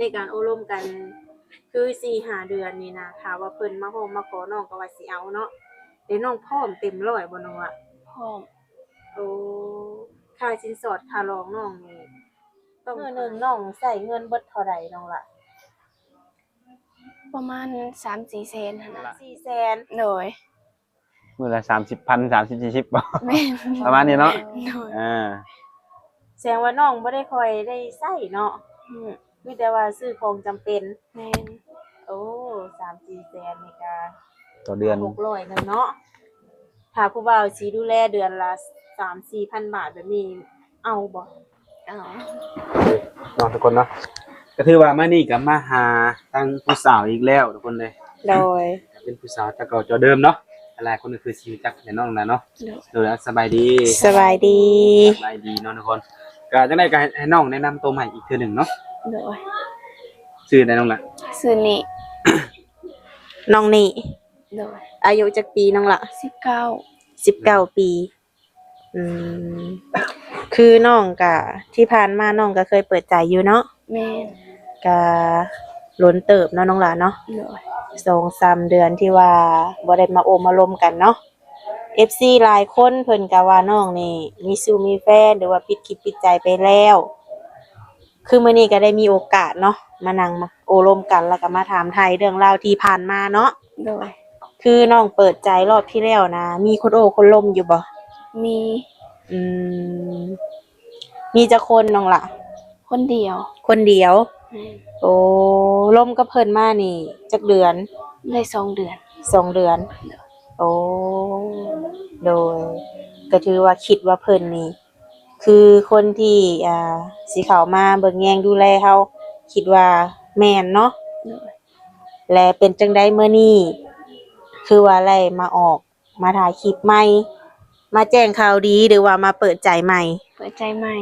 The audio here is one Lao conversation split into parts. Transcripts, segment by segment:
ໃນການໂອ້ລົມກັນຄືສີ່ຫ້າເດືອນນີ້ນະ ຖ້າວ່າເພິ່ນມາຮ້ອງມາຂໍ ນ້ອງກໍວ່າຊິເອົາເນາະ. ແລ້ວນ້ອງພ້ອມເຕັມຮ້ອຍບໍ່ນ້ອງລະ? ພ້ອມ. ໂອ້ ຄ່າສິນສອດຄ່າລອງນ້ອງນີ້ ຕ້ອງ ມື້ໜຶ່ງນ້ອງໃຊ້ເງິນເບິດເທົ່າໃດນ້ອງລະ? ປະມານສາມສີ່ແສນຫັ້ນນະ. ສາມສີ່ແສນ? ໂດຍ. ມື້ລະສາມສິບພັນ ສາມສິບ ສີ່ສິບບໍ່? ແມ່ນ. ປະມານນີ້ເນາະ. ໂດຍ. ອ່າ ແສດງວ່ານ້ອງບໍ່ໄດ້ຄ່ອຍໄດ້ໃຊ້ເນາະ. ອືມ. ມີແຕ່ວ່າຊື້ຂອງຈຳເປັນ. ແມ່ນ. ໂອ້ ສາມສີ່ແສນນີ້ກະຕໍ່ເດືອນຫົກຮ້ອຍໜຶ່ງເນາະ. ຖ້າຜູ້ບ່າວຊິດູແລເດືອນລະສາມສີ່ພັນບາດແບບນີ້ ເອົາບໍ່? ເອົາ. ເນາະທຸກຄົນເນາະ ກໍຖືວ່າມື້ນີ້ກໍມາຫາທາງຜູ້ສາວອີກແລ້ວທຸກຄົນເລີຍ. ໂດຍ. ກໍເປັນຜູ້ສາວເຈົ້າເກົ່າເຈົ້າເດີມເນາະ ຫຼາຍໆຄົນກໍຄືຊິຮູ້ຈັກແຫຼະນ້ອງນະເນາະ. ໂດຍ. ໂດຍ. ສະບາຍດີ. ສະບາຍດີ. ສະບາຍດີເນາະທຸກຄົນ. ກໍຈັ່ງໃດກໍໃຫ້ ໃຫ້ນ້ອງແນະນຳໂຕໃໝ່ອີກເທື່ອໜຶ່ງເນາະ. ໂດຍ. ຊື່ໃດນ້ອງລະ? ຊື່ນິ. ນ້ອງນິ. ໂດຍ. ອາຍຸຈັກປີນ້ອງລະ? ສິບເກົ້າ. ສິບເກົ້າປີ. ອືມ ຄືນ້ອງກະ ທີ່ຜ່ານມານ້ອງກະເຄີຍເປີດໃຈຢູ່ເນາະ. ແມ່ນ. ກະດົນເຕີບເນາະນ້ອງຫຼ້າເນາະ. ໂດຍ. ສອງສາມເດືອນທີ່ວ່າບໍ່ໄດ້ມາໂອ້ມາລົມກັນເນາະ. ເອັຟຊີຫຼາຍຄົນເພິ່ນກະວ່ານ້ອງນີ້ມີຊູ້ມີແຟນ ຫຼືວ່າປິດຄິດປິດໃຈໄປແລ້ວ. ຄືມື້ນີ້ກໍໄດ້ມີໂອກາດເນາະ ມານັ່ງມາໂອ້ລົມກັນ ແລ້ວກໍມາຖາມໄຖ່ເລື່ອງລາວທີ່ຜ່ານມາເນາະ. ໂດຍ. ຄືນ້ອງເປີດໃຈລອບທີ່ແລ້ວນະ ມີຄົນໂອ້ຄົນລົມຢູ່ບໍ່? ມີ. ອືມ ມີຈັກຄົນນ້ອງຫຼ້າ? ຄົນດຽວ. ຄົນດຽວ? ແມ່ນ. ໂອ້ ລົມກັບເພິ່ນມານີ້ຈັກເດືອນ? ໄດ້ສອງເດືອນ. ສອງເດືອນ. ໂດຍ. ໂອ້ ໂດຍ ກໍຖືວ່າຄິດວ່າເພິ່ນນີ້ ຄືຄົນທີ່ ອ່າ ຊິເຂົ້າມາເບິ່ງແຍງດູແລເຮົາ ຄິດວ່າແມ່ນເນາະ. ໂດຍ. ແລະເປັນຈັ່ງໃດມື້ນີ້ ຄືວ່າໄດ້ມາອອກ ມາຖ່າຍຄລິບໃໝ່ ມາແຈ້ງຂ່າວດີ ຫຼືວ່າມາເປີດໃຈໃໝ່? ເປີດໃຈໃໝ່.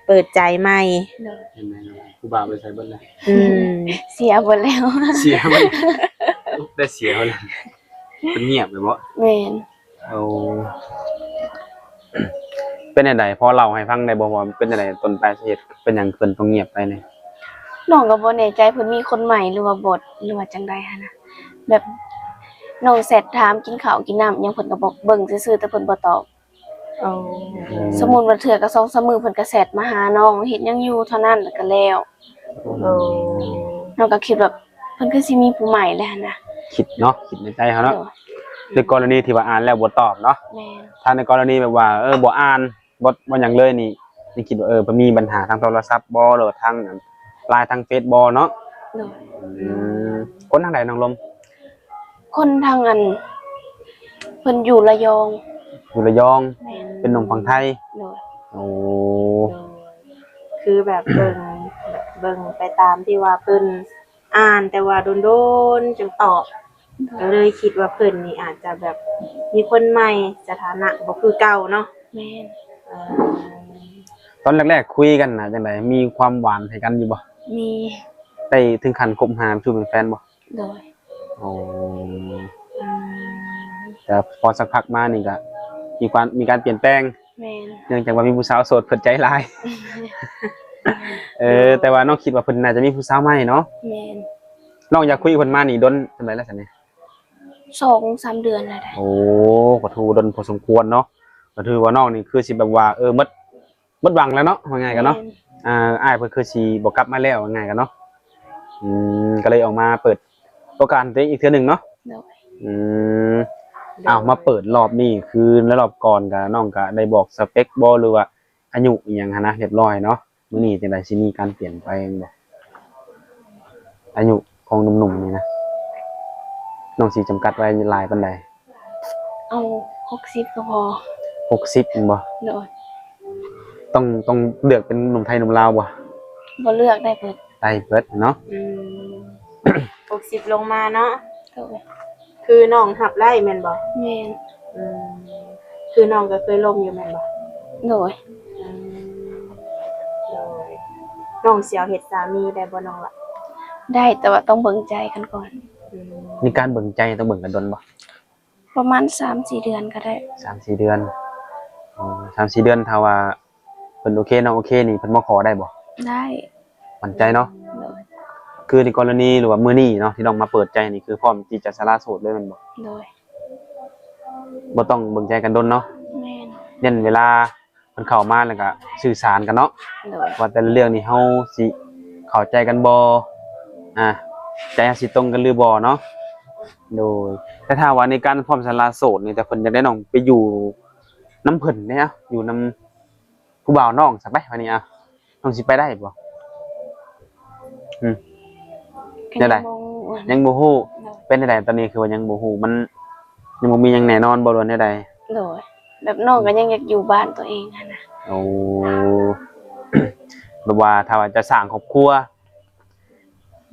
ເປີດໃຈໃໝ່. ໂດຍ. ເຫັນໄໝ ຜູ້ບ່າວໄປໃສເບິດແລ້ວ? ອືມ ເສຍເບິດແລ້ວ. ເສຍເບິດ ໄດ້ເສຍເບິດແລ້ວ. ເພິ່ນງຽບເລີຍບໍ່? ແມ່ນ. ໂອ້ ເປັນຈັ່ງໃດ ພໍເລົ່າໃຫ້ຟັງໄດ້ບໍ່ ວ່າເປັນຈັ່ງໃດ ຕົ້ນປາຍສາເຫດເປັນຫຍັງເພິ່ນຕ້ອງງຽບໄປນີ້? ນ້ອງກໍບໍ່ແນ່ໃຈ ເພິ່ນມີຄົນໃໝ່ ຫຼືວ່າບໍ່ ຫຼືວ່າຈັ່ງໃດຫັ້ນນະ. ແບບນ້ອງແຊັດຖາມກິນເຂົ້າກິນນ້ຳຫຍັງ ເພິ່ນກໍບອກເບິ່ງຊື່ໆ ແຕ່ເພິ່ນບໍ່ຕອບ. ໂອ້ ອືມ ສົມມຸດວ່າເທື່ອກໍສອງສາມມື້ ເພິ່ນກໍແຊັດມາຫານ້ອງ ເຮັດຫຍັງຢູ່ ເທົ່ານັ້ນ ແລ້ວກໍແລ້ວ. ໂອ້ ນ້ອງກໍຄິດວ່າເພິ່ນຄືຊິມີຜູ້ໃໝ່ແລ້ວຫັ້ນນະ. ຄິດເນາະ ຄິດໃນໃຈເຮົາເນາະ. ໂດຍ. ໃນກໍລະນີທີ່ວ່າອ່ານແລ້ວບໍ່ຕອບເນາະ. ແມ່ນ. ຖ້າໃນກໍລະນີແບບວ່າ ເອີ ບໍ່ອ່ານ ບໍ່ ບໍ່ຫຍັງເລີຍນີ້ ຍັງຄິດວ່າ ເອີ ເພິ່ນມີບັນຫາທາງໂທລະສັບບໍ່ ຫຼືວ່າທາງ ອ່າ ໄລນ໌ ທາງເຟສບໍ່ເນາະ? ໂດຍ. ອືມ ຄົນທາງໃດນ້ອງລົມ? ຄົນທາງອັນ ເພິ່ນຢູ່ລະຍອງ. ຢູ່ລະຍອງ. ແມ່ນ. ເປັນໜຸ່ມຝັ່ງໄທ. ໂດຍ. ໂອ້ ໂດຍ. ຄືແບບເບິ່ງ ແບບເບິ່ງໄປຕາມທີ່ວ່າເພິ່ນ ອ່ານແຕ່ວ່າດົນໆຈຶ່ງຕອບ ກໍເລີຍຄິດວ່າເພິ່ນນີ້ອາດຈະແບບມີຄົນໃໝ່ ສະຖານະບໍ່ຄືເກົ່າເນາະ. ແມ່ນ. ເອີ ຕອນແລກໆຄຸຍກັນນະ ຈັ່ງໃດ ມີຄວາມຫວານໃຫ້ກັນຢູ່ບໍ່? ມີ. ໄດ້ເຖິງຂັ້ນຄົບຫາເປັນຊູ້ເປັນແຟນບໍ່? ໂດຍ. ໂອ້ ອືມ ແຕ່ພໍສັກພັກມານີ້ກະມີການ ມີການປ່ຽນແປງ. ແມ່ນ. ເນື່ອງຈາກວ່າມີຜູ້ສາວໂສດເພິ່ນໃຈຫຼາຍ. ເອີ ແຕ່ວ່ານ້ອງຄິດວ່າເພິ່ນໜ້າຈະມີຜູ້ສາວໃໝ່ເນາະ. ແມ່ນ. ນ້ອງຢາກຄຸຍເພິ່ນມານີ້ດົນສ່ຳໃດແລ້ວຊັ້ນນີ້? ສອງສາມເດືອນແລ້ວໄດ໋. ໂອ້ ກໍຖືວ່າດົນພໍສົມຄວນເນາະ. ກໍຖືວ່ານ້ອງນີ້ຄືຊິແບບວ່າ ເອີ ໝົດ ໝົດຫວັງແລ້ວເນາະ ວ່າງ່າຍກັນເນາະ. ແມ່ນ. ອ່າ ອ້າຍເພິ່ນຄືຊິບໍ່ກັບມາແລ້ວ ວ່າງ່າຍກັນເນາະ. ອືມ ກໍເລີຍອອກມາເປີດໂອກາດຕົວເອງອີກເທື່ອໜຶ່ງເນາະ. ໂດຍ. ອືມ ໂດຍ. ອ້າວ ມາເປີດລອບນີ້ ຄືໃນລອບກ່ອນກະ ນ້ອງກະໄດ້ບອກສະເປັກບໍ່ ຫຼືວ່າອາຍຸອີ່ຫຍັງຫັ້ນນະ ຮຽບຮ້ອຍເນາະ. ມື້ນີ້ຈັ່ງໃດ ຊິມີການປ່ຽນແປງບໍ່? ອາຍຸຂອງໜຸ່ມໆນີ້ນະ ນ້ອງຊິຈຳກັດໄວ້ຫຼາຍປານໃດ? ເອົາຫົກສິບກໍພໍ. ຫົກສິບແມ່ນບໍ່? ໂດຍ. ຕ້ອງ ຕ້ອງເລືອກເປັນໜຸ່ມໄທໜຸ່ມລາວບໍ່? ບໍ່ເລືອກ ໄດ້ເບິດ. ໄດ້ເບິດເນາະ. ອືມ ຫົກສິບລົງມາເນາະ. ໂດຍ. ຄືນ້ອງຮັບໄດ້ແມ່ນບໍ່? ແມ່ນ. ອືມ ຄືນ້ອງກໍເຄີຍລົມຢູ່ແມ່ນບໍ່? ໂດຍ. ອືມ ໂດຍ. ນ້ອງຊິເອົາເຮັດສາມີໄດ້ບໍ່ນ້ອງລະ? ໄດ້ ແຕ່ວ່າຕ້ອງເບິ່ງໃຈກັນກ່ອນ. ອືມ ມີການເບິ່ງໃຈ ຕ້ອງເບິ່ງກັນດົນບໍ່? ປະມານສາມສີ່ເດືອນກໍໄດ້. ສາມສີ່ເດືອນ. ອໍ ສາມສີ່ເດືອນ ຖ້າວ່າເພິ່ນໂອເຄ ນ້ອງໂອເຄນີ້ ເພິ່ນມາຂໍໄດ້ບໍ່? ໄດ້. ໝັ້ນໃຈເນາະ? ໂດຍ. ຄືໃນກໍລະນີ ຫຼືວ່າມື້ນີ້ເນາະ ທີ່ນ້ອງມາເປີດໃຈນີ້ ຄືພ້ອມທີ່ຈະສະຫຼະໂສດເລີຍແມ່ນບໍ່? ໂດຍ. ບໍ່ຕ້ອງເບິ່ງໃຈກັນດົນເນາະ. ແມ່ນ. ເນັ້ນເວລາເພິ່ນເຂົ້າມາ ແລ້ວກະສື່ສານກັນເນາະ. ໂດຍ. ວ່າແຕ່ລະເລື່ອງນີ້ເຮົາຊິເຂົ້າໃຈກັນບໍ່ ອ່າ ໃຈເຮົາຊິຕົງກັນຫຼືບໍ່ເນາະ. ໂດຍ. ແຕ່ຖ້າວ່າໃນການພ້ອມສະຫຼະໂສດນີ້ ແຕ່ເພິ່ນຢາກໄດ້ນ້ອງໄປຢູ່ນຳເພິ່ນເດ້ ຢູ່ນຳ ຜູ້ບ່າວນ້ອງຊະໄປ ບາດນີ້ ເອົ້າ ນ້ອງຊິໄປໄດ້ບໍ່? ອືມ ກໍ ແນວໃດ? ຍັງບໍ່ຮູ້ ຍັງບໍ່ຮູ້. ໂດຍ. ເປັນແນວໃດຕອນນີ້ ຄືວ່າຍັງບໍ່ຮູ້ ມັນຍັງບໍ່ມີຫຍັງແນ່ນອນບໍ່ ຫຼືວ່າແນວໃດ? ໂດຍ. ແບບນ້ອງກໍຍັງຢາກຢູ່ບ້ານຕົວເອງຫັ້ນນະ. ໂອ້ ແບບວ່າຖ້າວ່າຈະສ້າງຄອບຄົວ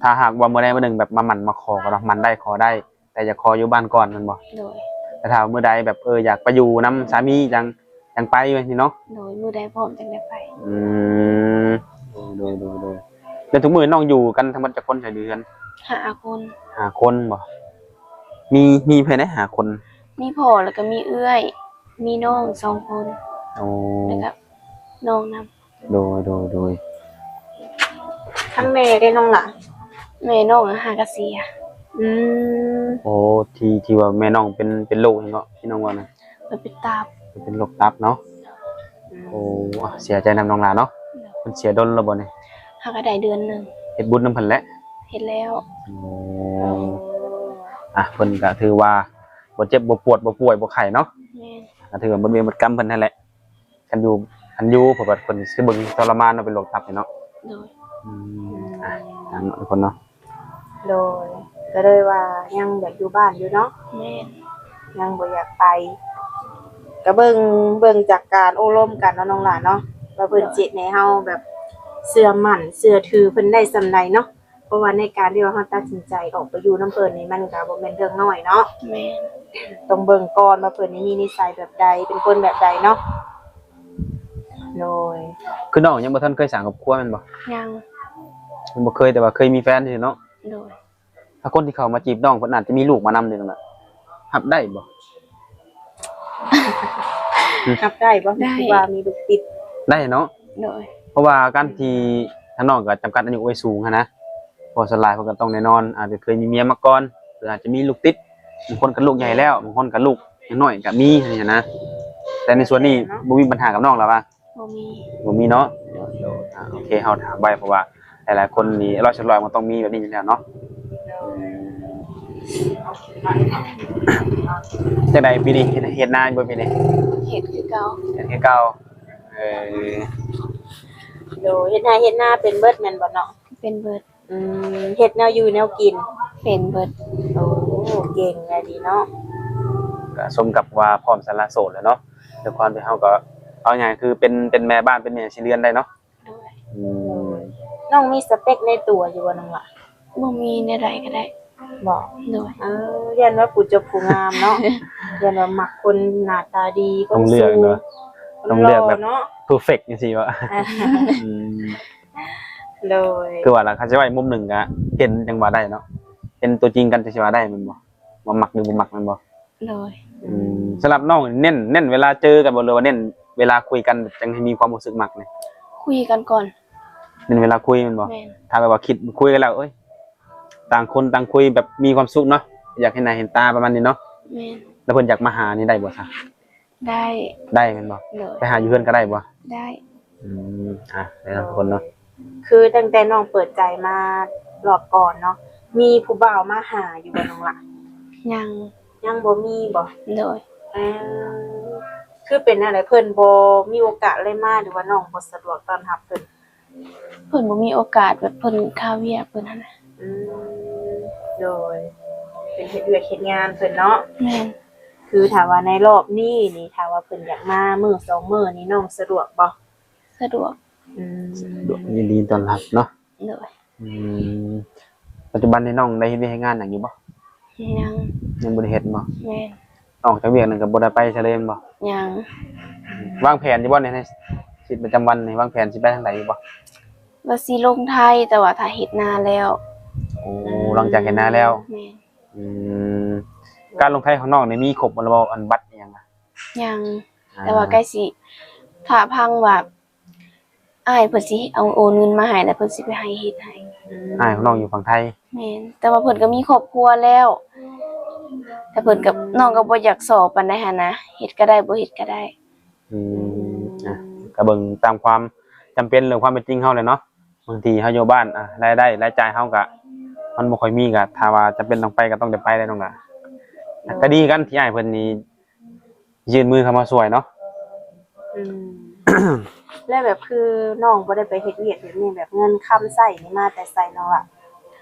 ຖ້າຫາກວ່າມື້ໃດມື້ໜຶ່ງແບບມາໝັ້ນມາຂໍກໍເນາະ ໝັ້ນໄດ້ຂໍໄດ້ ແຕ່ຢາກຂໍຢູ່ບ້ານກ່ອນແມ່ນບໍ່? ໂດຍ. ແຕ່ຖ້າມື້ໃດແບບ ເອີ ຢາກໄປຢູ່ນຳສາມີ ຈັ່ງ ຈັ່ງໄປແບບນີ້ເນາະ? ໂດຍ. ມື້ໃດພ້ອມຈັ່ງໄດ້ໄປ. ອືມ ໂດຍ ໂດຍ ໂດຍ ໂດຍ. ແລ້ວທຸກມື້ນ້ອງຢູ່ກັນທັງໝົດຈັກຄົນ ໃສ ຢູ່ເຮືອນ? ຫ້າຄົນ. ຫ້າຄົນບໍ່? ມີ ມີໃຜແດ່ຫ້າຄົນ? ມີພໍ່ ແລ້ວກໍມີເອື້ອຍ ມີນ້ອງສອງຄົນ. ໂອ້ ແລ້ວກໍນ້ອງນຳ. ໂດຍ ໂດຍ ໂດຍ. ທັງແມ່ເດ້ນ້ອງຫຼ້າ? ແມ່ນ້ອງຫາກະເສຍ. ອືມ ໂອ້ ທີ່ ທີ່ວ່າແມ່ນ້ອງເປັນ ເປັນໂລກຫຍັງເກາະ ທີ່ນ້ອງເວົ້ານະ? ເພິ່ນເປັນຕັບ. ເປັນໂລກຕັບເນາະ. ອືມ ໂອ້ ເສຍໃຈນຳນ້ອງຫຼ້າເນາະ. ໂດຍ. ເພິ່ນເສຍດົນແລ້ວບໍ່ນີ້? ຫາກະໄດ້ເດືອນໜຶ່ງ. ເຮັດບຸນນຳເພິ່ນແຫຼະ? ເຮັດແລ້ວ. ໂອ້ ອ່ະ ເພິ່ນກະຖືວ່າບໍ່ເຈັບບໍ່ປວດ ບໍ່ປ່ວຍບໍ່ໄຂ້ເນາະ. ແມ່ນ. ກະຖືວ່າໝົດເວນໝົດກຳເພິ່ນຫັ້ນແຫຼະ. ຄັນຢູ່ ຄັນຢູ່ ເພິ່ນວ່າເພິ່ນຊິເບິ່ງທໍລະມານເນາະ ເປັນໂລກຕັບນີ້ເນາະ. ໂດຍ. ອືມ ອ່ະ ຕາມນັ້ນທຸກຄົນເນາະ. ໂດຍ. ກໍເລີຍວ່າຍັງຢາກຢູ່ບ້ານຢູ່ເນາະ. ແມ່ນ. ຍັງບໍ່ຢາກໄປ. ກໍເບິ່ງ ເບິ່ງຈາກການໂອ້ລົມກັນເນາະນ້ອງຫຼ້າເນາະ ວ່າເພິ່ນ ໂດຍ ຊິເຮັດໃຫ້ເຮົາແບບເຊື່ອໝັ້ນເຊື່ອຖືເພິ່ນໄດ້ສ່ຳໃດເນາະ. ເພາະວ່າໃນການທີ່ວ່າເຮົາຕັດສິນໃຈອອກໄປຢູ່ນຳເພິ່ນນີ້ ມັນກໍບໍ່ແມ່ນເລື່ອງນ້ອຍເນາະ. ແມ່ນ. ຕ້ອງເບິ່ງກ່ອນວ່າເພິ່ນນີ້ມີນິໄສແບບໃດ ເປັນຄົນແບບໃດເນາະ. ໂດຍ. ຄືນ້ອງຍັງບໍ່ທັນເຄີຍສ້າງຄອບຄົວແມ່ນບໍ່? ຍັງ. ຍັງບໍ່ເຄີຍ ແຕ່ວ່າເຄີຍມີແຟນຊື່ເນາະ. ໂດຍ. ຖ້າຄົນທີ່ເຂົ້າມາຈີບນ້ອງ ເພິ່ນອາດຈະມີລູກມານຳເດ້ນ້ອງ ຮັບໄດ້ບໍ່? ຮັບໄດ້ບໍ່? ໄດ້. ທີ່ວ່າມີລູກຕິດ ໄດ້ເນາະ. ໂດຍ. ເພາະວ່າການທີ່ທາງນ້ອງກໍຈຳກັດອາຍຸໄວ້ສູງຫັ້ນນະ ເພາະສ່ວນຫຼາຍເພິ່ນກໍຕ້ອງແນ່ນອນ ອາດຈະເຄີຍມີເມຍມາກ່ອນ ຫຼືອາດຈະມີລູກຕິດ. ບາງຄົນກໍລູກໃຫຍ່ແລ້ວ ບາງຄົນກໍລູກຍັງນ້ອຍກໍມີຫັ້ນນະ. ແຕ່ໃນສ່ວນນີ້ ເນາະ ບໍ່ມີບັນຫາກັບນ້ອງລະວ່າ? ບໍ່ມີ. ບໍ່ມີເນາະ. ໂດຍ ໂດຍ. ອ່າ ໂອເຄ ເຮົາຖາມໄວ້ ເພາະວ່າຫຼາຍໆຄົນນີ້ ຮ້ອຍສ່ວນຮ້ອຍມັນຕ້ອງມີແບບນີ້ຢູ່ແລ້ວເນາະ. ໂດຍ. ຈັ່ງໃດປີນີ້ ເຮັດ ເຮັດນາຢູ່ບໍ່ປີນີ້? ເຮັດຄືເກົ່າ. ເຮັດຄືເກົ່າ. ເອີ ໂດຍ. ເຮັດໄຮ່ເຮັດນາເປັນເບິດແມ່ນບໍ່ເນາະ? ເປັນເບິດ. ອືມ ເຮັດແນວຢູ່ແນວກິນ ເປັນເບິດ. ໂອ້ ເກັ່ງແລ້ວນີ້ເນາະ. ກໍສົມກັບວ່າພ້ອມສະຫຼະໂສດແລ້ວເນາະ ດ້ວຍຄວາມທີ່ເຮົາກໍ ເອົາງ່າຍຄືເປັນ ເປັນແມ່ບ້ານ ເປັນແມ່ສີເຮືອນໄດ້ເນາະ. ໂດຍ. ອືມ ນ້ອງມີສະເປັກໃນຕົວຢູ່ບໍ່ນ້ອງຫຼ້າ? ບໍ່ມີ ແນວໃດກໍໄດ້. ບໍ່? ໂດຍ. ເອີ ຢ້ານວ່າຜູ້ຈົບຜູ້ງາມເນາະ ຢ້ານວ່າມັກຄົນໜ້າຕາດີ ຄົນສູງ ຕ້ອງເລືອກເນາະ ຕ້ອງເລືອກແບບເນາະ ເພີເຟັກຈັ່ງຊີ້ບໍ່? ອືມ ໂດຍ. ຄືວ່າລະ ຄັນຊິເວົ້າອີກມຸມໜຶ່ງກະ ເຫັນຈັ່ງວ່າໄດ້ເນາະ ເຫັນຕົວຈິງກັນຈັ່ງຊິວ່າໄດ້ແມ່ນບໍ່? ວ່າມັກຫຼືບໍ່ມັກແມ່ນບໍ່? ໂດຍ. ອືມ ສຳລັບນ້ອງເນັ້ນ ເນັ້ນເວລາເຈີກັນບໍ່ ຫຼືວ່າເນັ້ນເວລາຄຸຍກັນຈັ່ງໃຫ້ມີຄວາມຮູ້ສຶກມັກນີ້? ຄຸຍກັນກ່ອນ. ເນັ້ນເວລາຄຸຍແມ່ນບໍ່? ແມ່ນ. ຖ້າແບບວ່າຄິດ ຄຸຍກັນແລ້ວ ເອີຍ ຕ່າງຄົນຕ່າງຄຸຍແບບມີຄວາມສຸກເນາະ ຢາກເຫັນໜ້າເຫັນຕາປະມານນີ້ເນາະ. ແມ່ນ. ແລ້ວເພິ່ນຢາກມາຫານີ້ໄດ້ບໍ່ຊະ? ໄດ້. ໄດ້ແມ່ນບໍ່? ໂດຍ. ໄປຫາຢູ່ເຮືອນກໍໄດ້ບໍ່? ໄດ້. ອືມ ອ່ະ ໄດ້ນຳທຸກຄົນເນາະ. ຄືຕັ້ງແຕ່ນ້ອງເປີດໃຈມາຮອບກ່ອນເນາະ ມີຜູ້ບ່າວມາຫາຢູ່ບໍ່ນ້ອງຫຼ້າ? ຍັງ. ຍັງບໍ່ມີບໍ່? ໂດຍ. ເອີ ຄືເປັນແນວໃດ ເພິ່ນບໍ່ມີໂອກາດໄດ້ມາ ຫຼືວ່ານ້ອງບໍ່ສະດວກຕ້ອນຮັບເພິ່ນ? ເພິ່ນບໍ່ມີໂອກາດ ແບບເພິ່ນຄາວຽກເພິ່ນຫັ້ນນະ. ອືມ ໂດຍ. ເພິ່ນເຮັດວຽກເຮັດງານເພິ່ນເນາະ. ແມ່ນ. ຄືຖ້າວ່າໃນຮອບນີ້ນີ້ ຖ້າວ່າເພິ່ນຢາກມາມື້ສອງມື້ນີ້ ນ້ອງສະດວກບໍ່? ສະດວກ. ອືມ ສະດວກ ຍິນດີຕ້ອນຮັບເນາະ. ໂດຍ. ອືມ ປັດຈຸບັນນີ້ນ້ອງໄດ້ເຮັດວຽກເຮັດງານຫຍັງຢູ່ບໍ່? ຍັງ. ຍັງບໍ່ໄດ້ເຮັດບໍ່? ແມ່ນ. ອອກຈາກວຽກນັ້ນກໍບໍ່ໄດ້ໄປໃສເລີຍແມ່ນບໍ່? ຍັງ. ວາງແຜນຢູ່ບໍ່ໃນ ໃນຊີວິດປະຈຳວັນນີ້ ວາງແຜນຊິໄປທາງໃດຢູ່ບໍ່? ວ່າຊິລົງໄທ ແຕ່ວ່າຖ້າເຮັດນາແລ້ວ. ໂອ້ ຫຼັງຈາກເຮັດນາແລ້ວ. ແມ່ນ. ອືມ ການລົງໄທຂອງນ້ອງນີ້ມີຄົບແລ້ວບໍ່ ອັນບັດອີ່ຫຍັງນະ? ຍັງ. ອ່າ ແຕ່ວ່າໃກ້ຊິ ຖ້າຟັງວ່າ ອ້າຍເພິ່ນຊິເອົາໂອນເງິນມາໃຫ້ ແລ້ວເພິ່ນຊິໄປໃຫ້ເຮັດໃຫ້. ອືມ ອ້າຍຂອງນ້ອງຢູ່ຝັ່ງໄທ. ແມ່ນ ແຕ່ວ່າເພິ່ນກໍມີຄອບຄົວແລ້ວ ແຕ່ເພິ່ນກັບ ອືມ ນ້ອງກໍບໍ່ຢາກສໍ້ປານໃດຫັ້ນນະ ເຮັດກໍໄດ້ ບໍ່ເຮັດກໍໄດ້. ອືມ ອືມ ອ່ະ ກໍເບິ່ງຕາມຄວາມຈຳເປັນ ເລື່ອງຄວາມເປັນຈິງເຮົາແຫຼະເນາະ. ບາງທີເຮົາຢູ່ບ້ານ ອ່າ ລາຍໄດ້ລາຍຈ່າຍເຮົາກະ ມັນບໍ່ຄ່ອຍມີ ກະຖ້າວ່າຈຳເປັນຕ້ອງໄປ ກະຕ້ອງໄດ້ໄປແຫຼະນ້ອງຫຼ້າ. ອືມ ກະດີກັນທີ່ອ້າຍເພິ່ນນີ້ຍື່ນມືເຂົ້າມາຊ່ວຍເນາະ. ອືມ ແລ້ວແບບຄືນ້ອງບໍ່ໄດ້ໄປເຮັດວຽກແບບນີ້ ແບບເງິນຄຳໃຊ້ນີ້ມາແຕ່ໃສນ້ອງຫຼ້າ?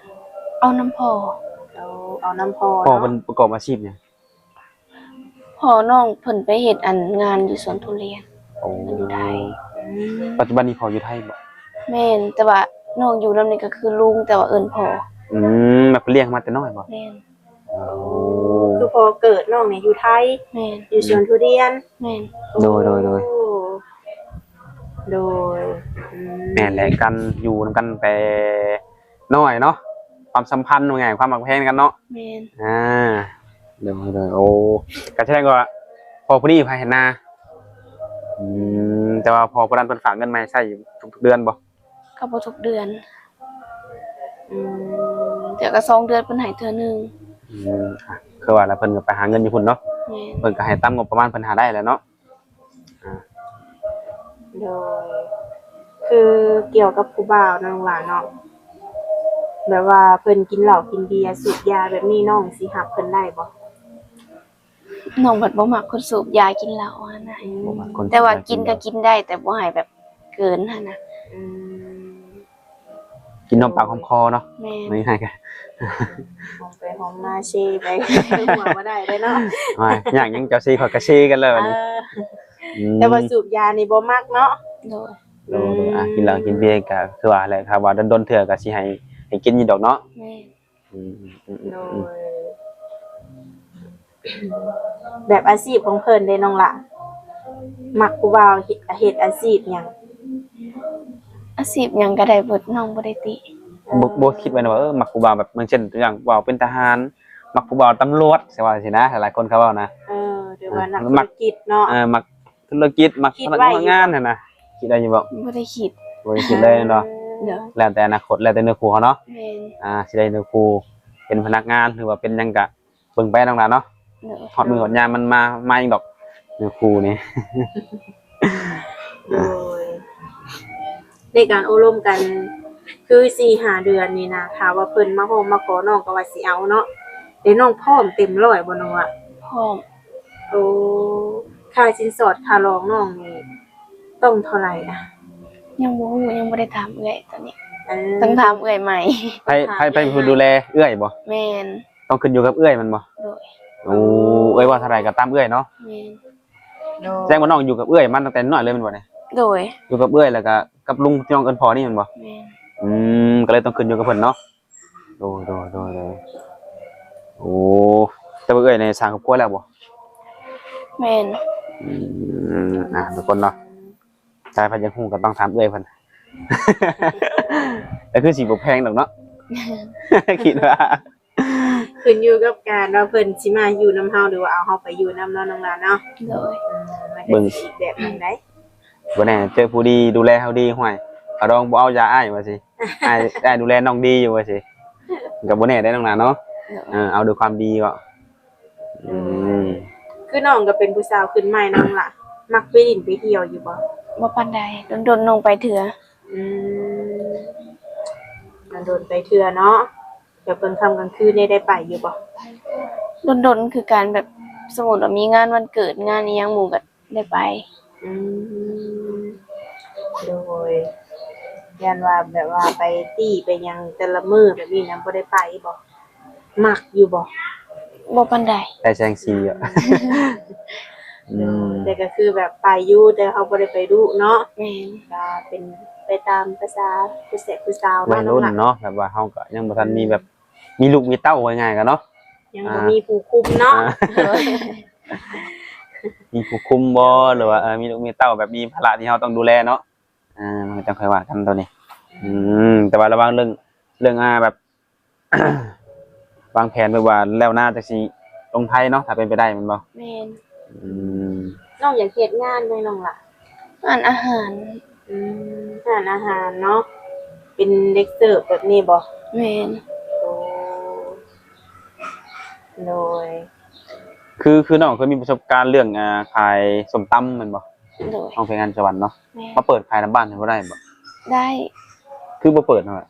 ເອົານຳພໍ່. ເອົາ ເອົານຳພໍ່. ພໍ່ເນາະ ເພິ່ນປະກອບອາຊີບຫຍັງ? ພໍ່ນ້ອງເພິ່ນໄປເຮັດອັນງານຢູ່ສວນທຸລຽນ. ໂອ້ ເພິ່ນຢູ່ໄທ. ອືມ ປັດຈຸບັນນີ້ພໍ່ຢູ່ໄທບໍ? ແມ່ນ ແຕ່ວ່ານ້ອງຢູ່ນຳນີ້ກໍຄືລຸງ ແຕ່ວ່າເອີ້ນພໍ່. ອືມ ແບບເພິ່ນລ້ຽງມາແຕ່ນ້ອຍບໍ? ແມ່ນ. ໂອ້ ຄືພໍ່ເກີດນ້ອງນີ້ຢູ່ໄທ. ແມ່ນ ຢູ່ສວນທຸລຽນ. ແມ່ນ. ໂດຍ ໂດຍ ໂດຍ ໂດຍ. ອືມ ແມ່ນແຫຼະ ການຢູ່ນຳກັນແຕ່ ນ້ອຍເນາະ ຄວາມສຳພັນວ່າງ່າຍ ຄວາມຮັກແພງກັນເນາະ. ແມ່ນ. ອ່າ ໂດຍ ໂດຍ. ໂອ້ ກໍສະແດງວ່າພໍ່ຜູ້ນີ້ພາເຮັດນາ. ອືມ ແຕ່ວ່າພໍ່ຜູ້ນັ້ນເພິ່ນຝາກເງິນມາໃຫ້ໃຊ້ທຸກໆເດືອນບໍ່? ກໍບໍ່ທຸກເດືອນ. ອືມ ເທື່ອກໍສອງເດືອນເພິ່ນໃຫ້ເທື່ອໜຶ່ງ. ອືມ ອ່ະ ຄືວ່າລະ ເພິ່ນກໍໄປຫາເງິນຢູ່ພຸ້ນເນາະ. ແມ່ນ. ເພິ່ນກໍໃຫ້ຕາມງົບປະມານເພິ່ນຫາໄດ້ແຫຼະເນາະ. ອ່າ ໂດຍ ຄືກ່ຽວກັບຜູ້ບ່າວນັ້ນວ່າເນາະ ແບບວ່າເພິ່ນກິນເຫຼົ້າກິນເບຍ ສູບຢາແບບນີ້ ນ້ອງຊິຮັບເພິ່ນໄດ້ບໍ່? ນ້ອງພັດບໍ່ມັກຄົນສູບຢາກິນເຫຼົ້າຫັ້ນນະ. ອືມ ບໍ່ມັກຄົນສູບຢາກິນເຫຼົ້າ. ແຕ່ວ່າກິນກໍກິນໄດ້ ແຕ່ບໍ່ໃຫ້ແບບເກີນຫັ້ນນະ. ອືມ ກິນຫອມປາກຫອມຄໍເນາະ. ແມ່ນ. ງ່າຍໆ ກະ ຫອມໄປຫອມມາເຊໄປ ຫົວບໍ່ໄດ້ເດ້ເນາະ. ວ່າ ຍາກຫຍັງເຈົ້າເຊ ຂ້ອຍກໍເຊກັນແລ້ວບັດນີ້. ເອີ ອືມ ແຕ່ວ່າສູບຢານີ້ບໍ່ມັກເນາະ. ໂດຍ ໂດຍ ໂດຍ. ອ່າ ອືມ ກິນເຫຼົ້າກິນເບຍກໍຄືວ່າແຫຼະ ຖ້າວ່າດົນໆເທື່ອກໍຊິໃຫ້ ໃຫ້ກິນຢູ່ດອກເນາະ. ແມ່ນ. ອືມ ອືມ ອືມ ໂດຍ ອືມ. ແບບອາຊີບຂອງເພິ່ນເດ້ນ້ອງຫຼ້າ ມັກຜູ້ບ່າວເຮັດ ເຮັດອາຊີບຫຍັງ? ອາຊີບຫຍັງກໍໄດ້ເບິດ ນ້ອງບໍ່ໄດ້ຕິ. ບໍ່ ບໍ່ຄິດໄວ້ນະວ່າ ເອີ ມັກຜູ້ບ່າວແບບ ຢ່າງເຊັ່ນ ຢ່າງຜູ້ບ່າວເປັນທະຫານ ມັກຜູ້ບ່າວຕຳຫຼວດ ຊິວ່າຊີ້ນະ ຫຼາຍໆຄົນເຂົາເວົ້ານະ. ເອີ ຫຼືວ່າ ອ່າ ນັກທຸລະກິດເນາະ. ເອີ ມັກທຸລະກິດ ມັກພະນັກງານຫັ້ນນະ. ຄິດໄດ້ຢູ່ບໍ່? ບໍ່ໄດ້ຄິດ. ບໍ່ໄດ້ຄິດເລີຍເນາະ. ໂດຍ. ແລ້ວແຕ່ອະນາຄົດ ແລ້ວແຕ່ເນື້ອຄູ່ເຮົາເນາະ. ແມ່ນ. ອ່າ ຊິໄດ້ເນື້ອຄູ່ເປັນພະນັກງານ ຫຼືວ່າເປັນຫຍັງກະ ເບິ່ງໄປນ້ອງຫຼ້າເນາະ. ໂດຍ. ຮອດມື້ຮອດຍາມມັນມາ ມາເອງດອກ ເນື້ອຄູ່ນີ້. ໂດຍ. ໃນການໂອ້ລົມກັນຄືສີ່ຫ້າເດືອນນີ້ນະ ຖ້າວ່າເພິ່ນມາຮ້ອງມາຂໍ ນ້ອງກໍວ່າຊິເອົາເນາະ. ແຕ່ນ້ອງພ້ອມເຕັມຮ້ອຍບໍ່ນ້ອງລະ? ພ້ອມ. ໂອ້ ຄ່າສິນສອດຄ່າລອງນ້ອງນີ້ຕ້ອງເທົ່າໃດນະ? ຍັງບໍ່ຮູ້ ຍັງບໍ່ໄດ້ຖາມເອື້ອຍຕອນນີ້. ເອີ ຕ້ອງຖາມເອື້ອຍໃໝ່. ໃຜ ໃຜ ໃຜຜູ້ດູແລ ເອື້ອຍບໍ່? ແມ່ນ. ຕ້ອງຂຶ້ນຢູ່ກັບເອື້ອຍແມ່ນບໍ່? ໂດຍ. ໂອ້ ເອື້ອຍວ່າເທົ່າໃດກໍຕາມເອື້ອຍເນາະ. ແມ່ນ. ໂດຍ. ແສດງວ່ານ້ອງຢູ່ກັບເອື້ອຍມາຕັ້ງແຕ່ນ້ອຍເລີຍແມ່ນບໍ່ນີ້? ໂດຍ. ຢູ່ກັບເອື້ອຍ ແລ້ວກໍກັບລຸງທີ່ນ້ອງເອີ້ນພໍ່ນີ້ແມ່ນບໍ່? ແມ່ນ. ອືມ ກໍເລີຍຕ້ອງຂຶ້ນຢູ່ກັບເພິ່ນເນາະ. ໂດຍ ໂດຍ ໂດຍ ໂດຍ. ໂອ້ ແຕ່ວ່າເອື້ອຍນີ້ສ້າງຄອບຄົວແລ້ວບໍ່? ແມ່ນ. ອືມ ອ່າ ທຸກຄົນເນາະ ໃຜ ໃຜຢາກຮູ້ກໍຕ້ອງຖາມເອື້ອຍເພິ່ນ. ກໍຄືຊິບໍ່ແພງດອກເນາະ ຄິດວ່າ. ຂຶ້ນຢູ່ກັບການວ່າເພິ່ນຊິມາຢູ່ນຳເຮົາ ຫຼືວ່າເອົາເຮົາໄປຢູ່ນຳເນາະ ນ້ອງຫຼ້າເນາະ. ໂດຍ. ອືມ ມັນກໍຊິອີກແບບໜຶ່ງໃດ. ບໍ່ແນ່ ເຈີຜູ້ດີດູແລເຮົາດີ ຫ້ວຍ ຂ້າດອງບໍ່ເອົາຢາອ້າຍວ່າຊີ້ ອ້າຍ ອ້າຍດູແລນ້ອງດີຢູ່ວ່າຊີ້ ກໍບໍ່ແນ່ໄດ໋ນ້ອງຫຼ້າເນາະ. ໂດຍ. ເອີ ເອົາດ້ວຍຄວາມດີເນາະ. ອືມ ຄືນ້ອງກໍເປັນຜູ້ສາວຂຶ້ນໃໝ່ນ້ອງຫຼ້າ ມັກໄປຫຼິ້ນໄປທ່ຽວຢູ່ບໍ່? ບໍ່ປານໃດ ດົນໆນ້ອງໄປເທື່ອ. ອືມ ດົນໆໄປເທື່ອເນາະ. ແບບກາງຄ່ຳກາງຄືນນີ້ໄດ້ໄປຢູ່ບໍ່? ດົນໆຄືກັນ ແບບສົມມຸດວ່າມີງານວັນເກີດ ງານອີ່ຫຍັງ ໝູ່ກໍໄດ້ໄປ. ອືມ ໂດຍ. ຢ້ານວ່າແບບວ່າໄປຕີ້ໄປຫຍັງແຕ່ລະມື້ແບບນີ້ນະ ບໍ່ໄດ້ໄປບໍ່? ມັກຢູ່ບໍ່? ບໍ່ປານໃດ. ໄດ້ແສງສີຢູ່. ອືມ ໂດຍ ແຕ່ກໍຄືແບບໄປຢູ່ ແຕ່ເຮົາບໍ່ໄດ້ໄປດຸເນາະ. ແມ່ນ. ກໍເປັນໄປຕາມພາສາຜູ້ແຊະຜູ້ສາວເນາະ ໄວລຸ້ນເນາະ ແບບວ່າເຮົາກໍຍັງບໍ່ທັນມີແບບ ອືມ ມີລູກມີເຕົ້າ ເວົ້າງ່າຍໆກັນເນາະ ຍັງບໍ່ ອ່າ ມີຜູ້ຄຸມເນາະ. ອ່າ ໂດຍ. ມີຜູ້ຄຸມບໍ່ ຫຼືວ່າ ເອີ ມີລູກມີເຕົ້າ ແບບມີພາລະທີ່ເຮົາຕ້ອງດູແລເນາະ. ອ່າ ມັນກໍຈັ່ງຄ່ອຍວ່າກັນໂຕນີ້. ອືມ ແຕ່ວ່າລະຫວ່າງເລື່ອງ ເລື່ອງ ອ່າ ແບບ ວາງແຜນແບບວ່າແລ້ວນາຈັ່ງຊິລົງໄທເນາະ ຖ້າເປັນໄປໄດ້ແມ່ນບໍ່? ແມ່ນ. ອືມ ນ້ອງຢາກເຮັດງານຫຍັງນ້ອງລະ? ຮ້ານອາຫານ. ອືມ ຮ້ານອາຫານເນາະ. ເປັນເດັກເສີບແບບນີ້ບໍ່? ແມ່ນ. ໂອ້ ໂດຍ ຄື ຄືນ້ອງເຄີຍມີປະສົບການເລື່ອງ ອ່າ ຂາຍສົ້ມຕຳແມ່ນບໍ່? ໂດຍ. ນ້ອງໄປງານສະຫວັນເນາະ. ແມ່ນ. ມາເປີດຂາຍນຳບ້ານນີ້ບໍ່ໄດ້ບໍ່? ໄດ້. ຄືບໍ່ເປີດຫັ້ນລະ?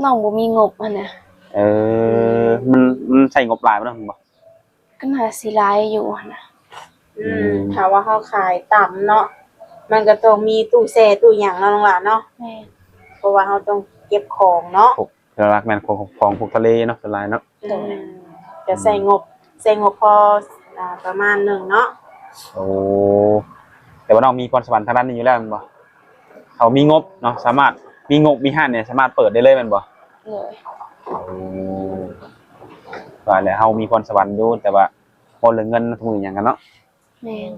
ນ້ອງບໍ່ມີງົບຫັ້ນນະ. ເອີ ອືມ ມັນ ມັນໃຊ້ງົບຫຼາຍບໍ່ເນາະ ແມ່ນບໍ່? ກໍໜ້າຊິຫຼາຍຢູ່ຫັ້ນນະ. ອືມ ອືມ ຖ້າວ່າເຮົາຂາຍຕຳເນາະ ມັນກໍຕ້ອງມີຕູ້ແຊ່ຕູ້ຫຍັງເນາະ ນ້ອງຫຼ້າເນາະ. ແມ່ນ. ເພາະວ່າເຮົາຕ້ອງເກັບຂອງເນາະ. ພວກ ຫຼັກໆແມ່ນຂອງ ຂອງພວກທະເລເນາະ ສ່ວນຫຼາຍເນາະ. ໂດຍ. ອືມ ກໍໃຊ້ງົບ ອືມ ໃຊ້ງົບພໍ ອ່າ ປະມານໜຶ່ງເນາະ. ໂອ້ ແຕ່ວ່ານ້ອງມີພອນສະຫວັນທາງດ້ານນີ້ຢູ່ແລ້ວແມ່ນບໍ່? ເຮົາມີງົບເນາະ ສາມາດ ມີງົບມີຮ້ານນີ້ ສາມາດເປີດໄດ້ເລີຍແມ່ນບໍ່? ໂດຍ. ໂອ້ ວ່າແລ້ວ ເຮົາມີພອນສະຫວັນຢູ່ ແຕ່ວ່າເວົ້າເລື່ອງເງິນທຸກມື້ຫຍັງກັນເນາະ. ແມ່ນ.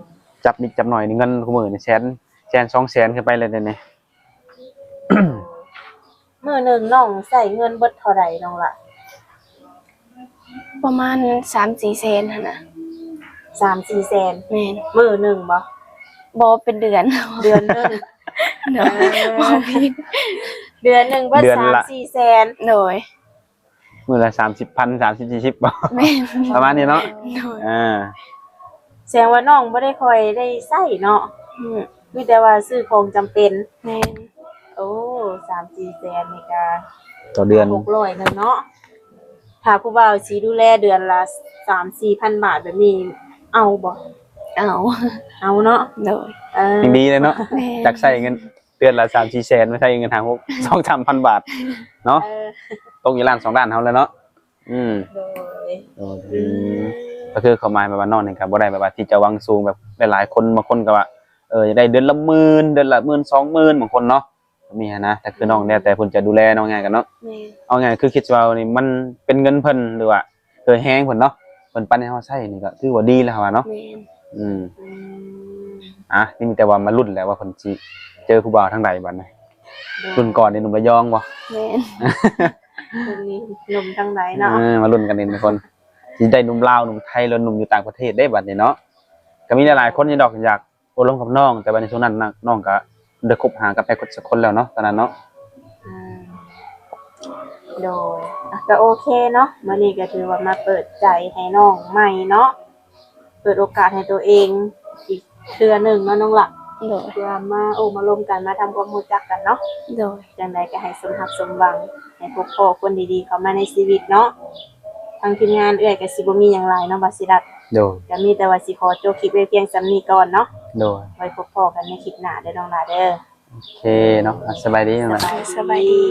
ຈັບນິດຈັບໜ້ອຍນີ້ ເງິນທຸກມື້ນີ້ແສນ ແສນສອງແສນຂຶ້ນໄປແລ້ວເດນີ້. ມື້ໜຶ່ງນ້ອງໃຊ້ເງິນເບິດເທົ່າໃດນ້ອງຫຼ້າ? ປະມານສາມສີ່ແສນຫັ້ນນະ. ສາມສີ່ແສນ? ແມ່ນ. ມື້ໜຶ່ງບໍ່? ບໍ່ ເປັນເດືອນ. ເດືອນໜຶ່ງ. ໂດຍ. ເອີ ເວົ້າຜິດ. ເດືອນໜຶ່ງເບິດ ເດືອນລະ ສາມສີ່ແສນ. ໂດຍ. ມື້ລະສາມສິບພັນ ສາມສິບ ສີ່ສິບບໍ່? ແມ່ນ. ປະມານນີ້ເນາະ. ໂດຍ. ອ່າ ແສດງວ່ານ້ອງບໍ່ໄດ້ຄ່ອຍໄດ້ໃຊ້ເນາະ. ອືມ ມີແຕ່ວ່າຊື້ຂອງຈຳເປັນ. ແມ່ນ. ໂອ້ ສາມສີ່ແສນນີ້ກະຕໍ່ເດືອນ ຫົກຮ້ອຍໜຶ່ງເນາະ. ຖ້າຜູ້ບ່າວຊິດູແລເດືອນລະສາມສີ່ພັນບາດແບບນີ້ ເອົາບໍ່? ເອົາ. ເອົາເນາະ. ໂດຍ. ເອີ ຍັງດີເລີຍເນາະ. ແມ່ນ. ຈາກໃຊ້ເງິນເດືອນລະສາມສີ່ແສນ ມາໃຊ້ເງິນຫ້າຫົກ ສອງສາມພັນບາດເນາະ. ເອີ ຕົກຢູ່ລ້ານສອງລ້ານເຮົາແລ້ວເນາະ. ອືມ ໂດຍ ໂດຍ. ອືມ ກໍຄືຄວາມໝາຍແບບວ່ານ້ອງນີ້ກໍບໍ່ໄດ້ແບບວ່າທີ່ຈະຫວັງສູງແບບຫຼາຍໆຄົນ. ບາງຄົນກໍວ່າ ເອີ ຢາກໄດ້ເດືອນລະໝື່ນ ເດືອນລະໝື່ນສອງໝື່ນ ບາງຄົນເນາະ ກໍມີຫັ້ນນະ. ແຕ່ຄືນ້ອງ ແລ້ວແຕ່ເພິ່ນຈະດູແລເນາະ ງ່າຍກັນເນາະ. ແມ່ນ. ເອົາງ່າຍຄືຄິດວ່ານີ້ມັນເປັນເງິນເພິ່ນ ຫຼືວ່າເອີ ແຮງເພິ່ນເນາະ ເພິ່ນປັນໃຫ້ເຮົາໃຊ້ນີ້ກໍຖືວ່າດີແລ້ວວ່າເນາະ. ແມ່ນ. ອືມ ອືມ ອ່ະ ນີ້ມີແຕ່ວ່າມາລຸ້ນແຫຼະວ່າເພິ່ນຊິເຈີຜູ້ບ່າວທາງໃດບັດນີ້. ໂດຍ. ລຸ້ນກ່ອນນີ້ໜຸ່ມລະຍອງບໍ່? ແມ່ນ. ຄົນນີ້ໜຸ່ມທາງໃດເນາະ? ເອີ ມາລຸ້ນກັນນີ້ທຸກຄົນ ຊິໄດ້ໜຸ່ມລາວ ໜຸ່ມໄທ ຫຼືໜຸ່ມຢູ່ຕ່າງປະເທດເດ້ບັດນີ້ເນາະ. ກໍມີຫຼາຍໆຄົນຢູ່ດອກຢາກໂອ້ລົມກັບນ້ອງ ແຕ່ວ່າໃນຊ່ວງນັ້ນນະ ນ້ອງກໍໄດ້ຄົບຫາກັບໃຜຄົນສັກຄົນແລ້ວເນາະ ຕອນນັ້ນເນາະ. ອືມ ໂດຍ ອ່ະ ກໍໂອເຄເນາະ ມື້ນີ້ກໍຖືວ່າມາເປີດໃຈໃຫ້ນ້ອງໃໝ່ເນາະ ເປີດໂອກາດໃຫ້ຕົວເອງອີກເທື່ອໜຶ່ງເນາະນ້ອງຫຼ້າ. ໂດຍ. ເພື່ອມາໂອ້ມາລົມກັນ ມາທຳຄວາມຮູ້ຈັກກັນເນາະ. ໂດຍ. ຈັ່ງໃດກໍໃຫ້ສົມຮັກສົມຫວັງ ໃຫ້ພົບພໍ້ຄົນດີໆເຂົ້າມາໃນຊີວິດເນາະ. ທາງທີມງານເອື້ອຍກໍຊິບໍ່ມີຫຍັງຫຼາຍເນາະ ບາຊິດັດ. ໂດຍ. ກໍມີແຕ່ວ່າຊິຂໍຈົບຄລິບໄວ້ພຽງສ່ຳນີ້ກ່ອນເນາະ. ໂດຍ. ໄວ້ພົບພໍ້ກັນໃນຄລິບໜ້າເດີນ້ອງຫຼ້າເດີ. ໂອເຄເນາະ ສະບາຍດີນ້ອງຫຼ້າ. ສະບາຍດີ.